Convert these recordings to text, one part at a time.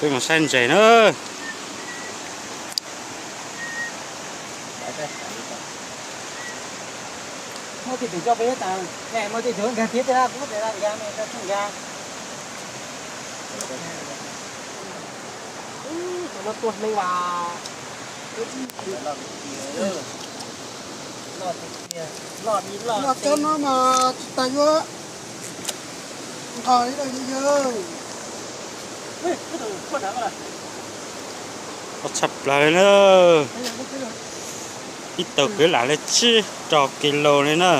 Peb mus saib ntses na. Muaj tej tug coj peb tas, muaj tej tug nkag tiag tiag, kuv tej nkag, nkag. Tus no tuag hneev vas. Loj cov no mas tsis tas yuav nqos li lawm yawg. Loj tshaj plaws li na. Ib tug kwv lam li tsib rau kis lus li na.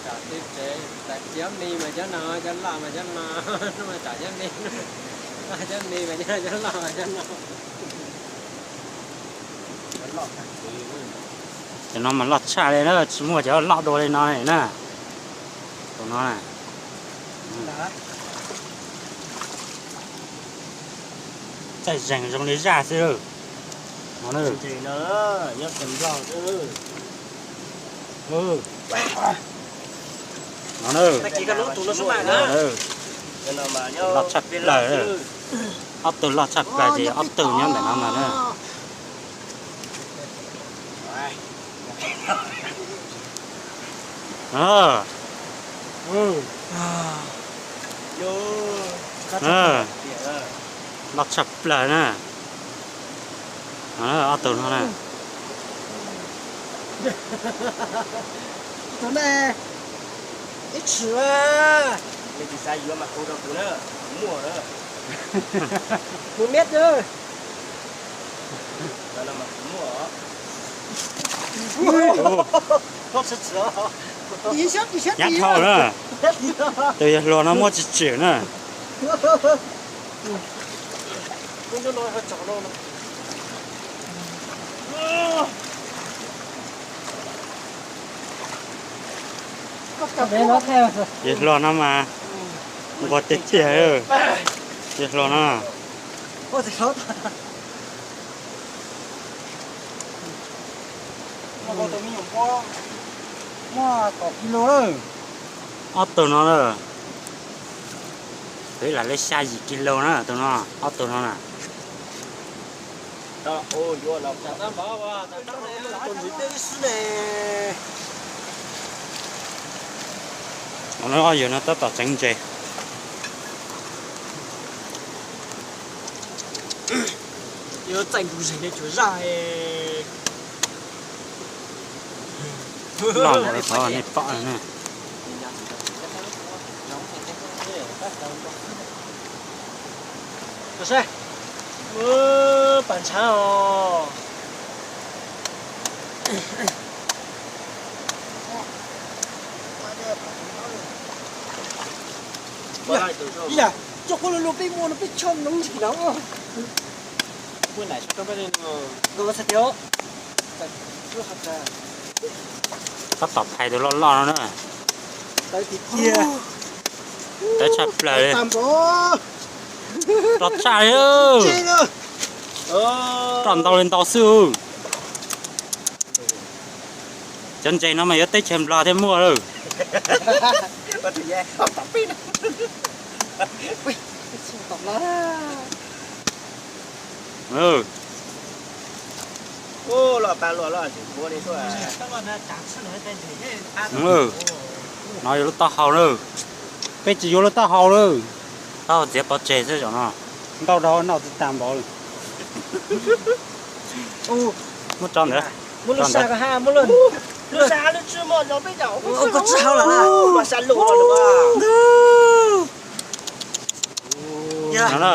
Tsam tej tsev tas cov me mas cov no, cov loj mas cov no, no mas tsam cov me, cov me mas cov loj mas cov no. Cov no mas loj tshaj li na, tsis muaj cov loj dua li no li na. Tus no na. Txaij zeeg zoo li zaj xwb. No na. No na. Loj tshaj plaws. Ob tug loj tshaj plaws ces ob tug nyob ntawm no mas na. Loj tshaj plaws na. Ob tug no na. Tus no ib tshwm a. Neb tsis xav yuav mas hu rau kuv na, kuv muaj na. Kuv miab na. Nyab dhau na. Tus yawg hluas no muab tsis tsim na. Yawg hluas no mas nquag tiag tiag. Yawg hluas no. Muaj kaum kis lus lawm. Ob tug no na. Peb lam li xya yim kis lus na tus no, ob tug no na. Ob yawg no tab tom tseev ntses. Yuav txaij nkaus zeeg li tsuas zaj. Loj npaum li qhov nej pom na. Pas ntshav os. Coj qub lug lug peb muaj no peb choj noog ntsis no. Tab tom phais tus loj loj no na. Tawv tshaj plaws li. Roj tshaj li. Roj ntau li ntau xwb. Cov ntses no mas yuav teb chaws Nplog thiaj muaj lawm. No yuav lub taub hau na. Peb tsis yuav lub taub hau na. Taub hau txiav pov tseg xwb zaum no. Ntau dhau noj tsis tag npaum li. Muab tso ntawd. No na,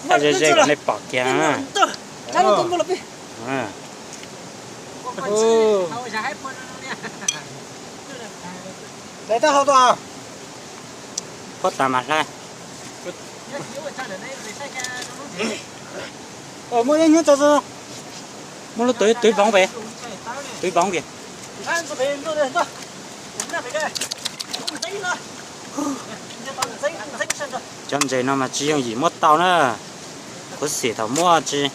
thaij ze ze kom nej pom kiag na. Hlais tab hau tuaj. Pob tas mas hlais. Muaj ib hnub tso, muaj lub twv, twv voov pem, twv voov pem. Cov ntses no mas tsis yooj yim muab tau na. Kuv xim thaum muab tsis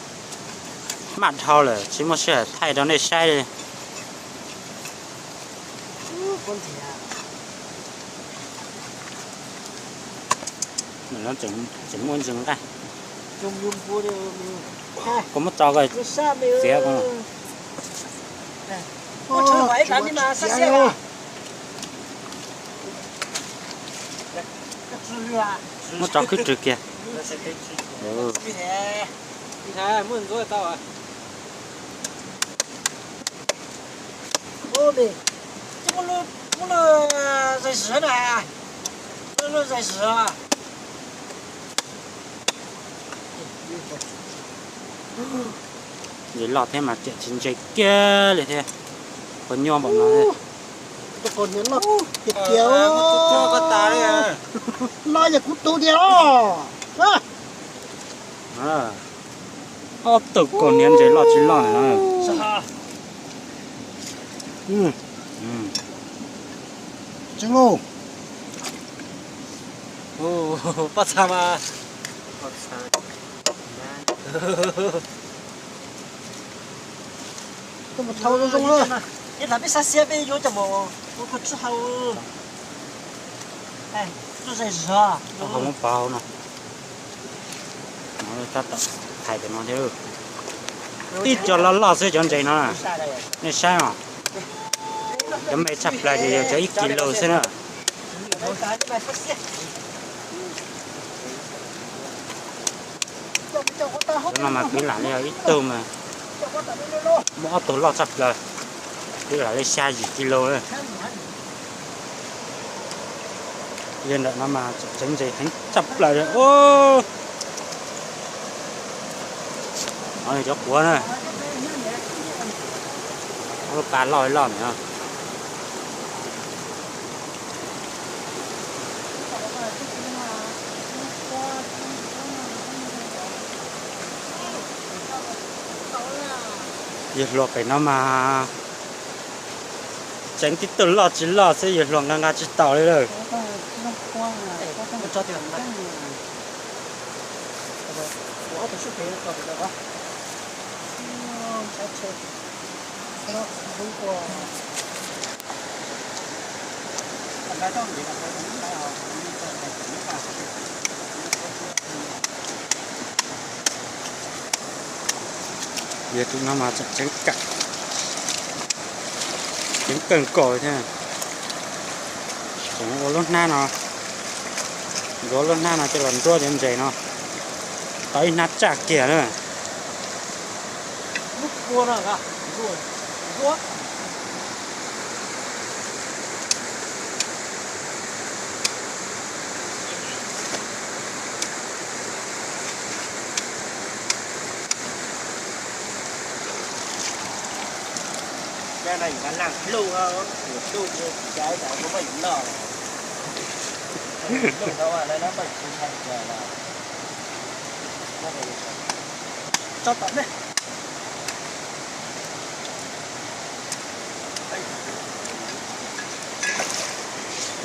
maj dhau lawm, tsis muaj sij hawm thaij rau nej saib li. Tseem muaj ntses nqaij. Kuv muab tso koj txiav. Muab tso khwb rwg kiag. Ntses loj thiab mas riam tsis ntse kiag li thiab. Qhov nyuaj npaum no. Tiag tiag. Loj yog kuv tus tiag os. Ob tug kaus hniav ntses loj tsis loj na. Tseeb lauj. Pob txha mas. Koj mus thau zoo zoo na. Ib thaum peb xav xiab peb yuav coj mus ua kua tsib hau. Lub zais zog. Hau muab pov hauv no. Tab tom hais tias no thiab. Tib co loj loj xwb cov ntses no. Nej saib os. Cov me tshaj plaws ces yog cov ib kis lus xwb na. Cov no mas kwv lam li yog ib tug mas muaj ob tug loj tshaj plaws, kwv lam li xya yim kis lus. Yog ntawm no mas tseem tsev ntses heev tshaj plaws li. Cov quav na, lub pa loj loj ntawd. Yawg hluas pem no mas tseev tib tug loj tsis loj xwb, yawg hluas nqa nqa tsis taus li lawm. Yog tus no mas tseem ceev kawg, ceev kawg nkaus thiab. Tseem ua lub hnab no, ntxuav lub hnab no coj los nruab cov ntses no, tau ib hnab tsaj kiag na.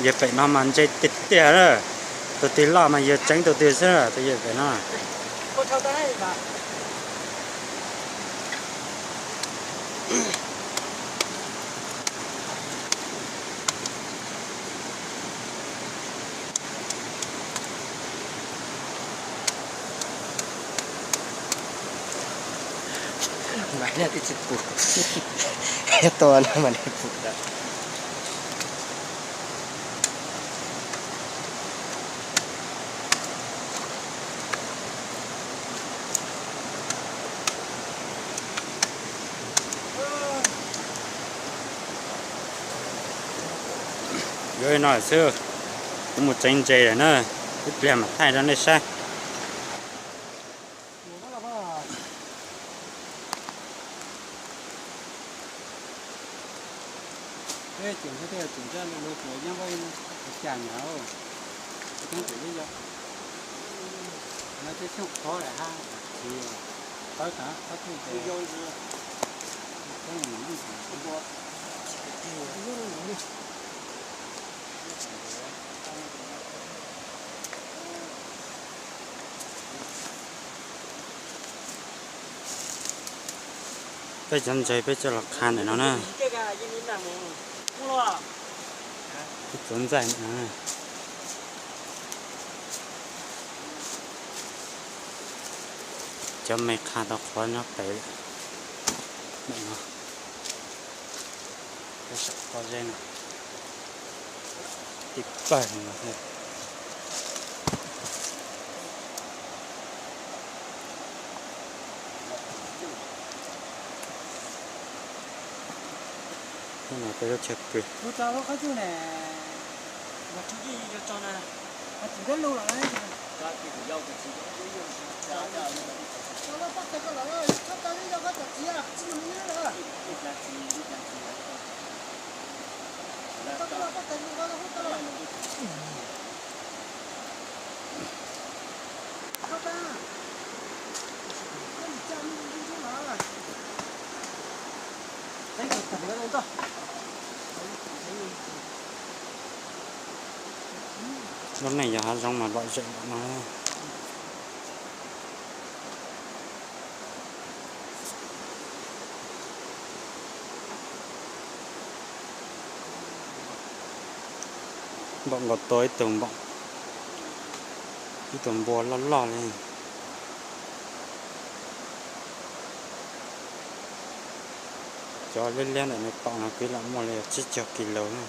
Yawg pem no mas ntse tiag tiag na. Tus twg loj mas yawg tseev tus twg xwb, tus yawg pem no. Mas nej twb tsis pum, tua no mas nej pum lawm. Yuav li no xwb, kuv mus tseev ntses lawm na, ib pliag mam thaij rau nej saib. Peb tseem ntshe tej tseem zaj lug lug tsuas yeej muaj ib qhov cag nyom, tseem ib yog no tej xyooj qhov lawm hab, tsis qhov tod qhov twg ces peb cov ntses peb coj los qha ntawm no na. Peb txuas ntxaij ntawm no na. Cov me qha tau qhuav nyob pem lawm. Ntawm no, peb saum pob zeb no, tib pawg no thiab. Hnub no peb lub chaw pw. Lub neej yog hav zoov mas lom zem lawm no. Npaum nkaus tua ib tug npaum, ib tug npua loj loj li. Cov liab liab ntawm no tom no kwv lam muaj li tsib caug kis lus na.